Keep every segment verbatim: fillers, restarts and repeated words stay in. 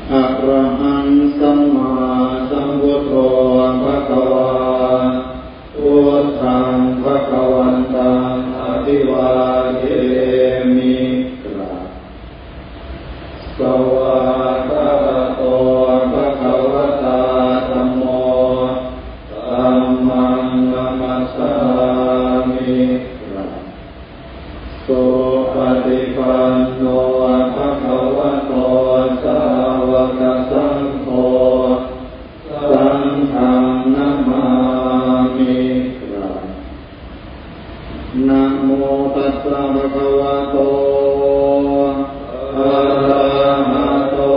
Arahaṃ sammāsambuddho bhagavā. Buddhaṃ bhagavantaṃ abhivādemi. กราบ Svākkhāto bhagavatā dhammo. Dhammaṃ namassāmi. กราบ Supaṭipanno bhagavato sāvakasaṅgho. Saṅghaṃ namāmi. กราบ Namo tassa bhagavato arahato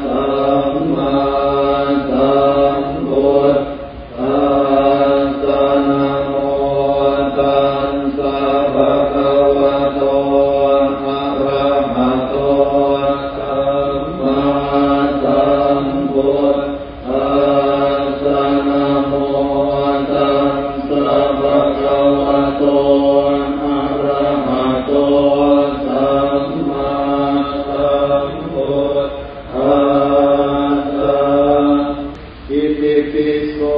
sammāsambuddhassa. Namo tassa bhagavato arahato sammāsambuddhassa. Namo tassa bhagavato arahato sammāsambuddhassa. Itipi so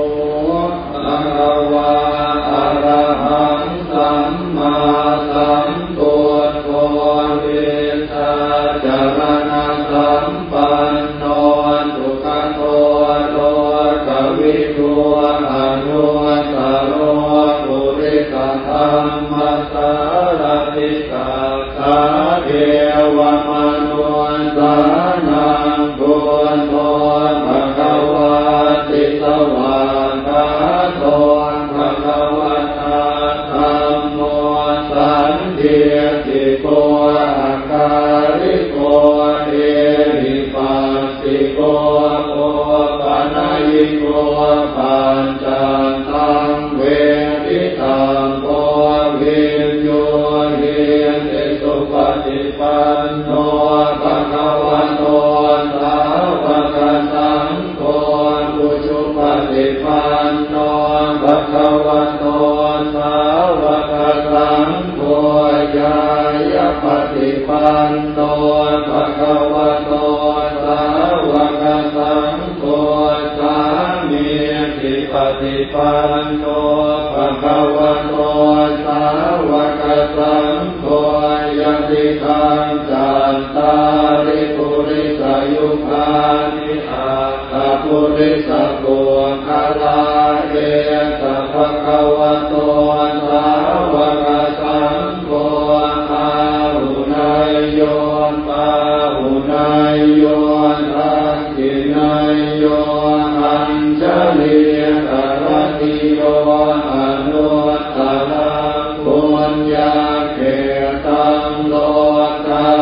bhagavā arahaṃ sammāsambuddho vijjācaraṇasampanno sugato lokavidū anuttaro purisadammasārathi satthā devamanussānaṃ buddho bhagavāti. Svākkhāto bhagavatā dhammo sandiṭṭhiko akāliko ehipassiko opanayiko paccattaṃ veditabbo viññūhīti. Supaṭipanno bhagavato sāvakasaṅgho, ujupaṭipanno bhagavato sāvakasaṅgho, ñāyapaṭipanno bhagavato sāvakasaṅgho, sāmīcipaṭipanno bhagavato sāvakasaṅgho, yadidaṃ cattāri purisayugāni aṭṭha purisapuggalā, esa bhagavato sāvakasaṅgho, āhuneyyo pāhuneyyo dakkhiṇeyyo añjalikaraṇīyo anuttaraṃ puññakkhettaṃ lokassāti.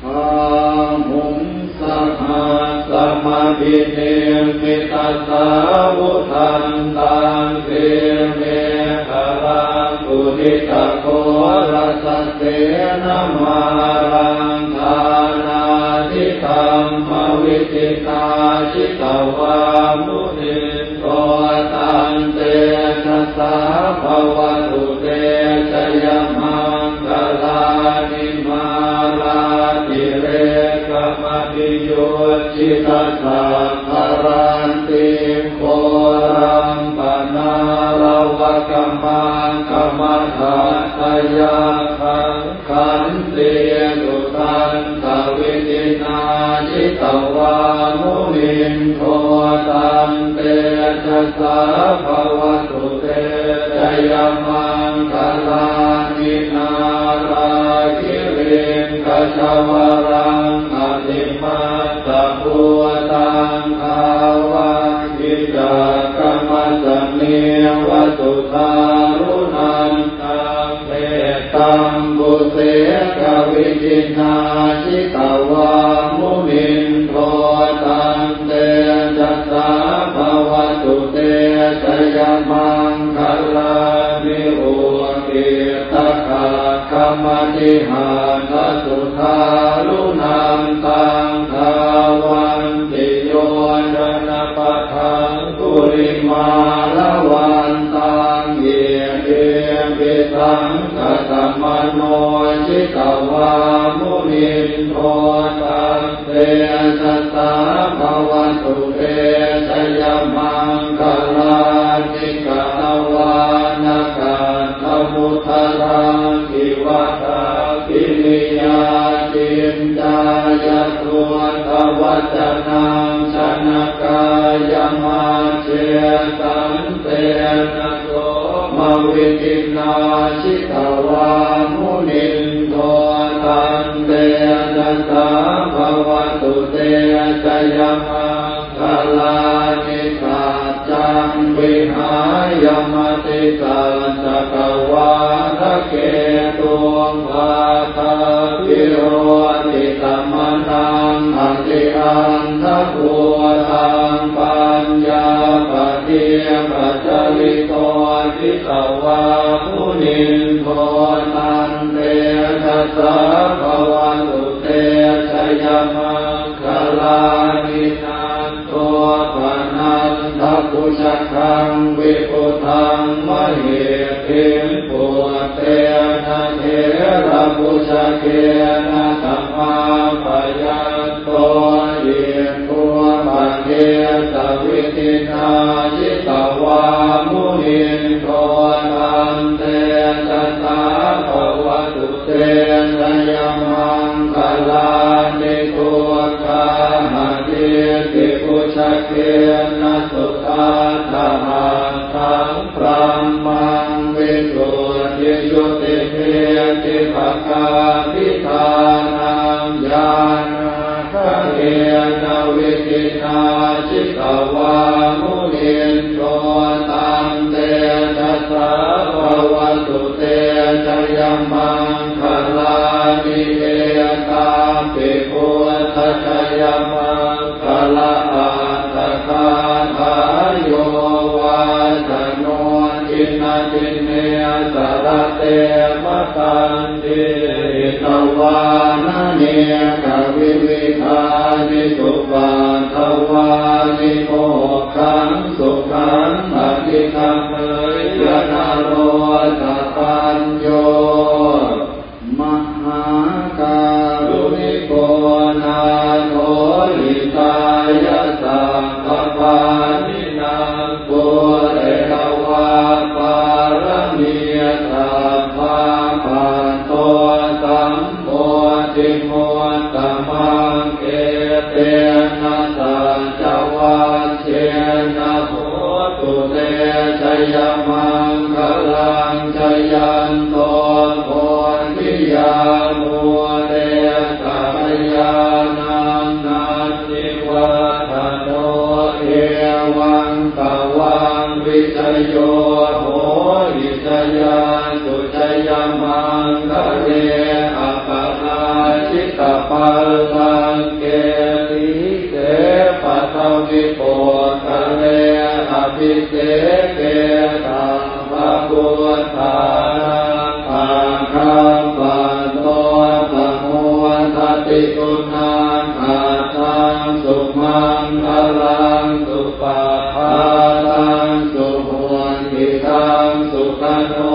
Bāhuṃ sahassamabhinimmitasāvudhantaṃ, grīmekhalaṃ uditaghorasasenamāraṃ, dānādidhammavidhinā jitavā munindo, tantejasā bhavatu te jayamaṅgalāni. Mārātirekamabhiyujjhitasabbarattiṃ, ghorampanāḷavakamakkhamathaddhayakkhaṃ, khantīsudantavidhinā jitavā munindo, tantejasā bhavatu te jayamaṅgalāni. Nāḷāgiriṃ gajavaraṃ atimattabhūtaṃ, dāvaggicakkamasanīva sudāruṇantaṃ, mettambusekavidhinā jitavā munindo, tantejasā bhavatu te jayamaṅgalāni. Ukkhittakhaggamatihatthasudāruṇantaṃ, dhāvantiyojanapathaṅgulimālavantaṃ, iddhībhisaṅkhatamano jitavā mu indo taṃ tejasā bhavatu te jayamaṅgalāni. Katvāna kaṭṭhamudaraṃ iva gabbhinīyā ciñcāya duṭṭhavacanaṃ janakāyamajjhe santena somavidhinā jitavā munindo taṃ tejasā bhavatu te jayamaṅgalāni. Saccaṃ vihāya matisaccakavādaketuṃ vādābhiropitamanaṃ atiandhabhūtaṃ paññāpadīpajalito jitavā munindo taṃ tejasā bhavatu te jayamaṅgalāni. Nandopanandabhujagaṃ vibudhaṃ mahiddhiṃ puttena therabhujagena damāpayanto iddhūpadesavidhinā jitavā munindo taṃ tejasā bhavatu te jayamaṅgalāni. Duggāhadiṭṭhibhujagena sudaṭṭhahatthaṃ brahmaṃ visuddhijutimiddhibakābhidhānaṃ ñāṇā gadena vidhinā jitavā munindo taṃ tejasā bhavatu te jayamaṅgalāni. Etāpi buddhajayamaṅgalaaṭṭhagāthā yo vācano dinadine sarate matandī hitvānanekavividhāni cupaddavāni mokkhaṃ sukhaṃ adhigameyya naro sapañño. Mahākāruṇiko nātho hitāya sabbapāṇinaṃ pūretvā pāramī sabbā patto sambodhimuttamaṃ etena saccavajjena hotu te jayamaṅgalaṃ. Jayanto bodhiyā mūle sakyānaṃ nandivaḍḍhano evaṃ tvaṃ vijayo hohi jayassu jayamaṅgale aparājitapallaṅke sīse paṭhavipokkhare abhiseke sabbabuddhānaṃ aggappatto pamodati. Sunakkhattaṃ sumaṅgalaṃ supabhātaṃ suhuṭṭhitaṃ sukhaṇo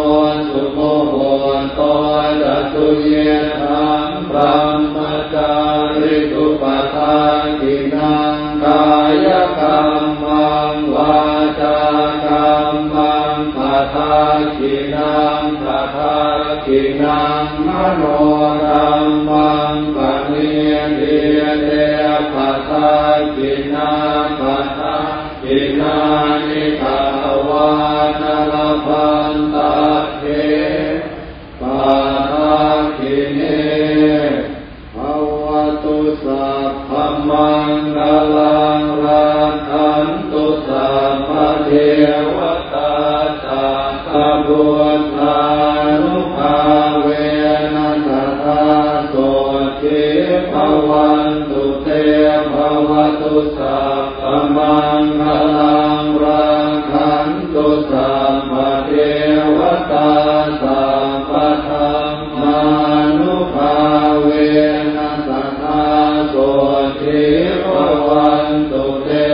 sumuhutto ca suyiṭṭhaṃ brahmacārisu padakkhiṇaṃ kāyakammaṃ vācākammaṃ padakkhiṇaṃ padakkhiṇaṃ manokammaṃ paṇidhī te padakkhiṇā padakkhiṇāni katvāna labhantatthe padakkhiṇe. Bhavatu sabbamaṅgalaṃ rakkhantu sabbadevatā sabbabuddhānubhāvena sadā sotthī bhavantu te. Bhavatu sabbamaṅgalaṃ rakkhantu sabbadevatā sabbadhammānubhāvena sadā sotthī bhavantu te.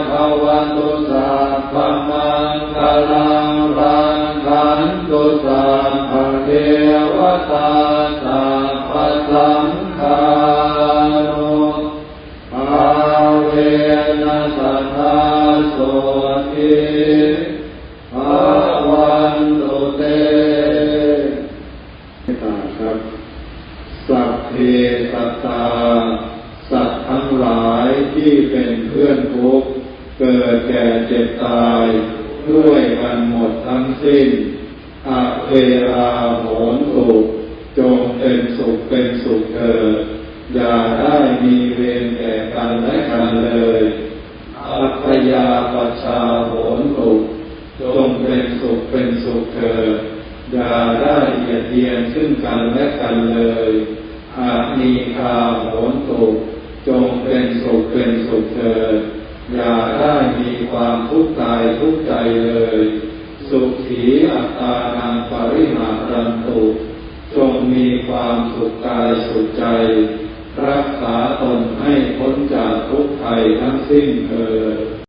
Bhavatu sabbamaṅgalaṃ rakkhantu sabbadevatā sabbasaṅ bhavantu te. ครับ Sabbe sattā สัตว์ทั้งหลายที่เป็นเพื่อนทุกข์ เกิดแก่เจ็บตาย ด้วยกันหมดทั้งสิ้น averā hontu จงเป็นสุขเป็นสุขเถิด อย่าได้มีเวรแก่กันและกันเลย abyāpajjhā hontu จงเป็นสุขเป็นสุขเถิด อย่าได้เบียดเบียนซึ่งกันและกันเลย anīghā hontu จงเป็นสุขเป็นสุขเถิด อย่าได้มีความทุกข์กายทุกข์ใจเลย sukhī attānaṃ pariharantu จงมีความสุขกายสุขใจ รักษาตนให้พ้นจากทุกข์ภัยทั้งสิ้นเถิด